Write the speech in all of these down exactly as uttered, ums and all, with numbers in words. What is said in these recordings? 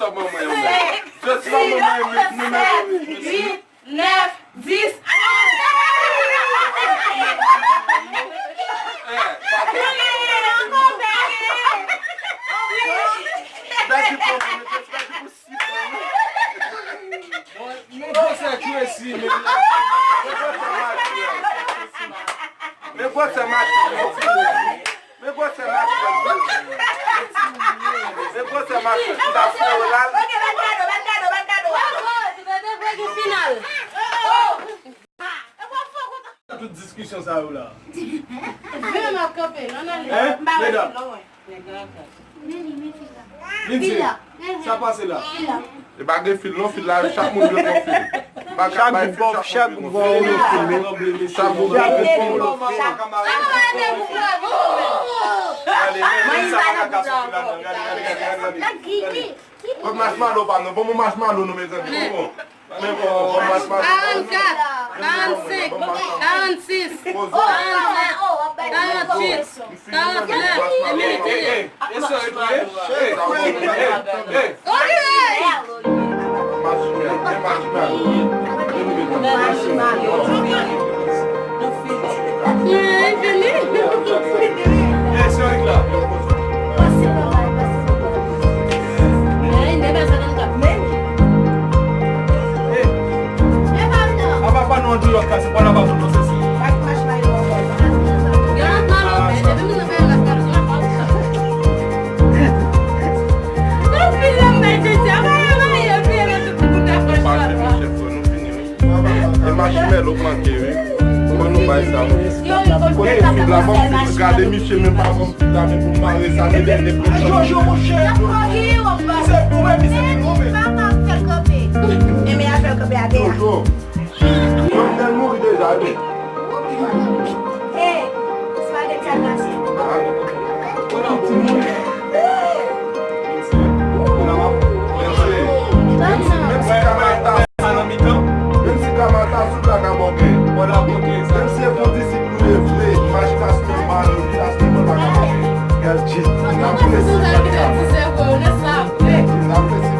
WhatsApp mwen, mwen. Just ban mwen nimewo. Uit, nèf, dis. Pèdi pou mwen, pèdi pou sip. Men gwosè Tracy, men. Men gwosè machin. Men gwosè machin. Men gwosè machin. Tout ap fè yo la. Tout diskisyon sa yo la. Vin ap kanpe, nan ale. Hein? Medam. Vin, sa pase la. E pa gen fil non, fil la, chak moun dwe gon fil. Chak vòf, chak vòf, chak vòf. Gade, men sa pa ka soti la, non. Gade, gade, gade, gade. Kot machmalo pa nou? Ban mwen machmalo nou, mezanmi. Bon, bon. Karannkat, karannsenk, karannsis, karannsèt, karannuit, karannèf, e minit li ye. Li fini. Apa pa nou an Nouyòk la, se pa laba pou nou sesi. E machin mèlo k manke, wi. Fò nou bay sa, wi. Kote fil la, ban m fil, gade misye menm pa ban m fil la, men pou m mare sa, men dènye fil la. Jojo, monchè. Se pou wè misye vin tonbe. Papa, fè l kanpe. Enben, a fè l kanpe atè a. Jojo. Jovenel mouri deja, wi. Hey, se pa de tèl masye. Menm si kamera ta sou la ka bòkè. Menm si e pou disip nou ye vre, imajinasyon pa nou, imajinasyon pa ka bòkè. Gèl G, n ap resi. N ap resi.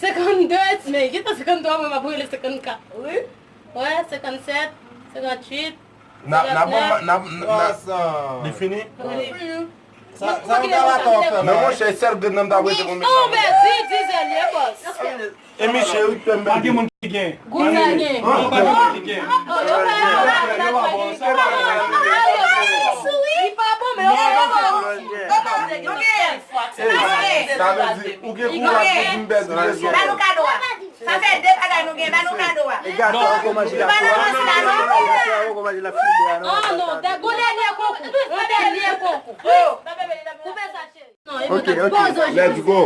senkannde, men gentan senkanntwa, mwen m ap rele senkannkat. Wi. Wè, senkannsèt, senkantuit, N ap, n ap, senkannnèf. N ap, n ap, n ap, li fini? Wi. Sa, sa yon galatò fè la. Men monchè, sèl grenn nan m ta prete pou mesye. Oh, ben, di, di zèl ye, bòs. E misye, wi, pèm. Pa gen moun ki gen. Gouda gen. Non, pa gen moun ki gen. Li pa bon, men. Sa vle di, ou gen kouraj pou di m pèdi mesye. Ba nou kado a. Sa fè de bagay nou gen, ba nou kado a. E gato an kou manje la. Ba nou manje la, non. Ah, non, gon dènye kou. Yon dènye konkou. Koupe sa, cheri. Non, e Ok, mwen ok. Poze w, Let's go.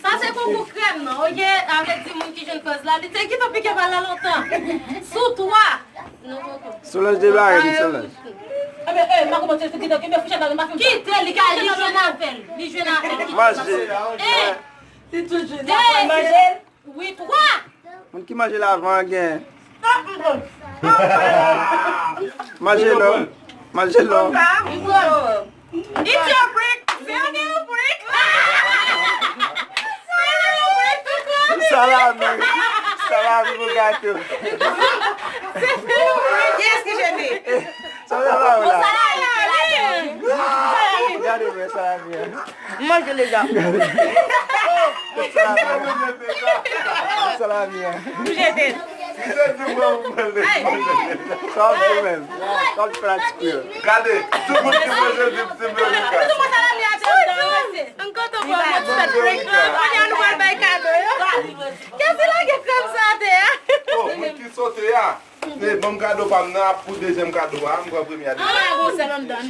Sa se konkou krèm nan, ok? Avèk di moun ki jwenn koz la, li te gentan pike bal la lontan. Sou twa. Nou konkou. Solange debare, Solange. Ebyen, eh, ma kòmanse se kite, kite fouchèt la, ma fin. Kite, li ka, li jwenn avè l. Li jwenn avè l. Manje. Eh, Li toujou de, manje. Wi, twa. Moun ki manje l avan an gen. Manje non. Manje non. It's your break. Se yon break. Se yon break tou kò. Salami. Salami pou gato. Yes, ki jete. Sa w la la. Gade men salami an. M manje l deja. Salami an. Salami an. M jete l. Sa w ap di menm? Sa w ap fè la ti kou? Gade, tout moun ki manje di m se Veronica. Tout moun salami a te andan. M kontan pou mwen ti fèt break la. Kounye a nou pral bay kado yo. Kèsi lage krèm sa atè a? Oh, moun ki sote a. Eh, ban m kado pa m nan, ap pou dezyèm kado a, m pran premye a deja. Ah, bon, se lòm dan.